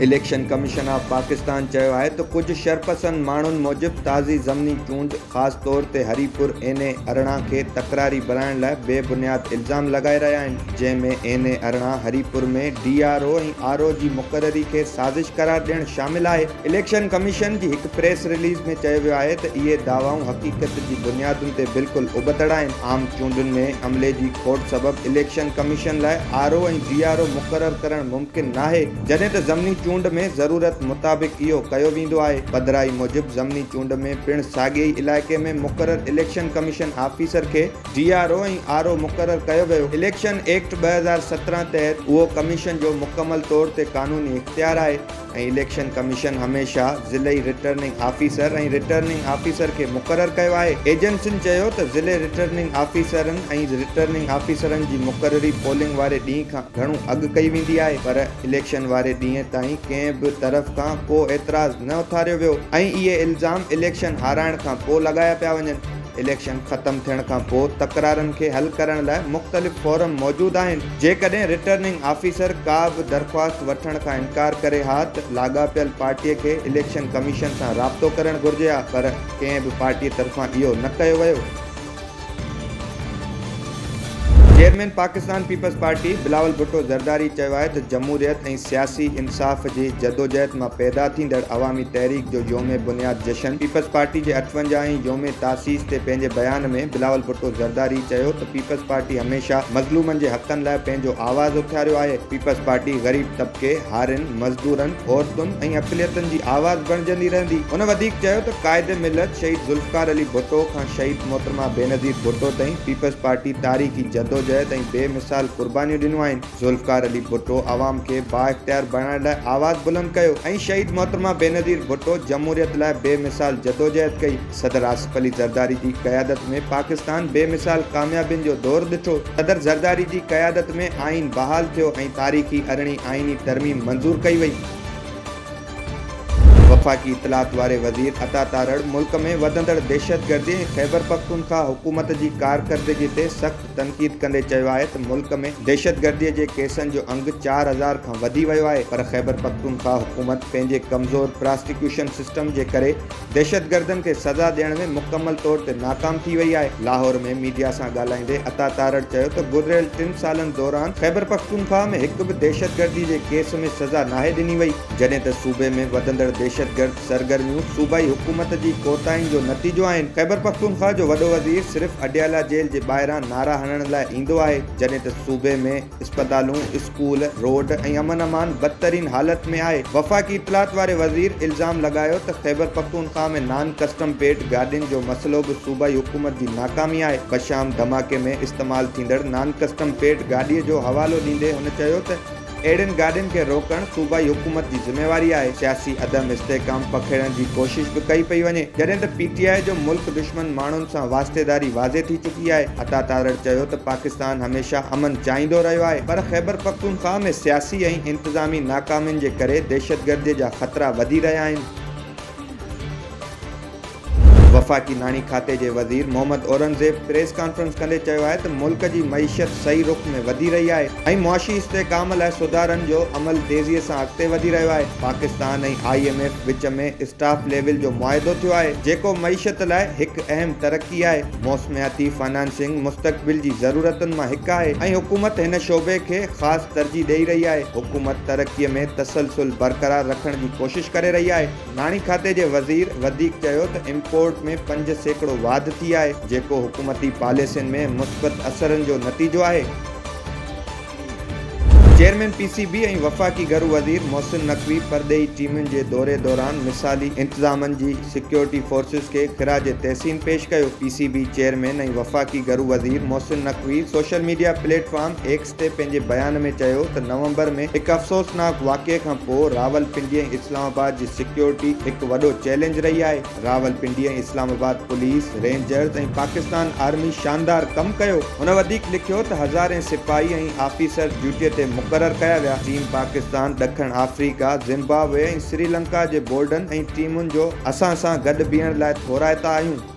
Election commission of Pakistan چيو آهي ته ڪجهه شرپسند ماڻهن موجب تازي ضمني چونڊ خاص طور تي هري پور اين اي 18 کي تڪراري بڻائڻ لاء بي بنياد الزام لڳائي رهيا آهن جنهن ۾ N A 18 Haripur ۾ D R O ۽ R O جي مقرري کي سازش قرار ڏيڻ شامل آهي. اليڪشن ڪميشن جي هڪ پريس رليز ۾ چيو ويو آهي ته اهي دعوائون حقيقت جي بنيادن تي بلڪل ابتڙ آهن، عام چونڊن ۾ عملي جي کوٽ سبب اليڪشن ڪميشن لاء R O ۽ D R O مقرر ڪرڻ ممڪن ناهي. جڏهن ته ضمني چونڊ ۾ ضرورت مطابق اهو ڪيو ويندو آهي. پڌرائي موجب ضمني چونڊ ۾ پڻ ساڳئي ئي علائقي ۾ مقرر اليڪشن ڪميشن آفيسر کي D R O ۽ R O مقرر ڪيو ويو. اليڪشن ايڪٽ 2017 تحت اهو ڪميشن جو مڪمل طور تي قانوني اختيار آهي. ۽ اليڪشن ڪميشن هميشه ضلعي رٽرننگ آفيسر ۽ رٽرننگ آفيسر کي مقرر ڪيو آهي. ايجنسين چيو ته ضلعي رٽرننگ آفيسرن ۽ رٽرننگ آفيسرن جي مقرري پولنگ واري ڏينهن کان گهڻو اڳ ڪئي ويندي آهي پر اليڪشن واري ڏينهن تائين ڪنهن به طرف کان ڪو اعتراض نه اٿاريو ويو ۽ اهي الزام اليڪشن هارائڻ کان پوء لڳايا پيا وڃن. اليڪشن ختم ٿيڻ کان پوء تڪرارن کي حل ڪرڻ لاء مختلف فورم موجود آهن، جيڪڏهن رٽرننگ آفيسر ڪا به درخواست وٺڻ کان انڪار ڪري ها ته لاڳاپيل پارٽي کي اليڪشن ڪميشن سان رابطو ڪرڻ گهرجي ها پر ڪنهن به پارٽي طرفان اهو نه ڪيو ويو. Chairman Pakistan peoples party Bilawal Bhutto Zardari چيو آهي ته جمهوريت ۽ سياسي انصاف جي جدوجهد مان پيدا ٿيندڙ عوامي تحريڪ جو يوم بنياد جشن پيپلز پارٽي جي 58 هين يوم تاسيس تي پنهنجي بيان ۾ بلاول ڀٽو زرداري چيو ته پيپلز پارٽي هميشه مظلومن جي حقن لاء پنهنجو آواز اٿاريو آهي، پيپلز پارٽي غريب طبقي، هارين، مزدورن، عورتن ۽ اقليتن جي آواز بڻجندي رهندي. هن وڌيڪ چيو ته قائد ملت شهيد ذوالفقار علي ڀٽو کان شهيد محترمه بينظير ڀٽو تائين پيپلز پارٽي تاريخي جدوجهد ۽ بي مثال قربانيون ڏنيون آهن. ذوالفقار علي ڀٽو عوام کي بااختيار بڻائڻ لاء آواز بلند ڪيو ۽ شهيد محترمه بينظير ڀٽو جمهوريت لاء بي مثال جدوجهد ڪئي. صدر آصف علي زرداري جي قيادت ۾ پاڪستان بي مثال ڪاميابين جو دور ڏٺو. صدر زرداري جي قيادت ۾ آئين بحال ٿيو ۽ تاريخي ارڙهين آئيني ترميم منظور ڪئي وئي. وفاقي اطلاعات واري وزير عطا تارڙ ملڪ ۾ وڌندڙ دهشتگردي ۽ خيبرپختونخواهه حڪومت جي ڪارڪردگي تي سخت تنقيد ڪندي چيو آهي ته ملڪ ۾ دهشتگردي جي ڪيسن جو انگ 4000 کان وڌي ويو آهي پر خيبرپختونخواهه حڪومت پنهنجي ڪمزور پراسيڪيوشن سسٽم جي ڪري دهشتگردن کي سزا ڏيڻ ۾ مڪمل طور تي ناڪام ٿي وئي آهي. لاهور ۾ ميڊيا سان ڳالهائيندي عطا تارڙ چيو ته گذريل ٽن سالن دوران خيبرپختونخواهه ۾ هڪ به دهشتگردي جي ڪيس ۾ سزا ناهي ڏني وئي جڏهن ته صوبي ۾ وڌندڙ دهشتگرد سرگرميون صوبائي حڪومت جي ڪوتاهين جو نتيجو آهن، خيبرپختونخواهه جو وڏو وزير صرف اڊيالا جيل جي ٻاهران نعرا هڻڻ لاء ايندو آهي، جڏهن ته صوبي ۾ اسپتالون، اسڪول، روڊ ۽ امن امان بدترين حالت ۾ آهي. وفاقي اطلاعات واري وزير الزام لڳايو ته خيبرپختونخواهه ۾ نان ڪسٽم پيڊ گاڏين جو مسئلو به صوبائي حڪومت جي ناڪامي آهي، بشام ڌماڪي ۾ استعمال ٿيندڙ نان ڪسٽم پيڊ گاڏي جو حوالو ڏيندي هن چيو ته اهڙين گاڏين کي روڪڻ صوبائي حڪومت جي ذميواري آهي، سياسي عدم استحڪام پکيڙڻ جي ڪوشش به ڪئي پئي وڃي، جڏهن ته پي ٽي آء جو ملڪ دشمن ماڻهن سان واسطيداري واضح ٿي چڪي آهي. عطا تارڙ چيو ته پاڪستان هميشه امن چاهيندو رهيو آهي پر خيبرپختونخواهه ۾ سياسي ۽ انتظامي ناڪامين جي ڪري دهشتگردي جا خطرا وڌي رهيا آهن. وفاقي ناڻي کاتي جي وزير محمد اورنگزيب پريس ڪانفرنس ڪندي چيو آهي ته ملڪ جي معيشت صحيح رخ ۾ وڌي رهي آهي ۽ معاشي استحڪام لاء سڌارن جو عمل تيزي سان اڳتي وڌي رهيو آهي، Pakistan ۽ I M F which ۾ staff level جو معاهدو ٿيو آهي جيڪو معيشت لاء هڪ اهم ترقي آهي، موسمياتي فنانسنگ مستقبل جي ضرورتن مان هڪ آهي ۽ حڪومت هن شعبي کي خاص ترجيح ڏئي رهي آهي، حڪومت ترقي ۾ تسلسل برقرار رکڻ جي ڪوشش ڪري رهي آهي. ناڻي کاتي جي وزير وڌيڪ چيو ته امپورٽ ۾ 5% واڌ ٿي آهي، جيڪو حڪومتي پاليسين ۾ مثبت اثرن جو نتيجو آهي. چيئرمين پي سي بي ۽ وفاقي گهرو وزير محسن نقوي پرڏيهي ٽيمن جي دوري دوران مثالي انتظامن جي سيڪيورٽي فورسز کي خراج تحسين پيش ڪيو. پي سي بي چيئرمين ۽ وفاقي گهرو وزير Mohsin Naqvi social media platform X تي پنهنجي بيان ۾ چيو ته نومبر ۾ هڪ افسوسناڪ واقعي کان پوء راولپنڊي ۽ اسلام آباد جي سيڪيورٽي هڪ وڏو چئلينج رهي آهي، Rawalpindi ۽ Islamabad police, rangers ۽ Pakistan army شاندار ڪم ڪيو. هن وڌيڪ لکيو ته هزارين سپاهي ۽ آفيسر ڊيوٽي تي مقرر ڪيا ويا، ٽيم پاڪستان ڏکڻ آفريڪا، زمبابوي ۽ سريلنڪا جي بورڊن ۽ ٽيمن جو اسان سان گڏ بيهڻ لاء ٿورائتا آهيون.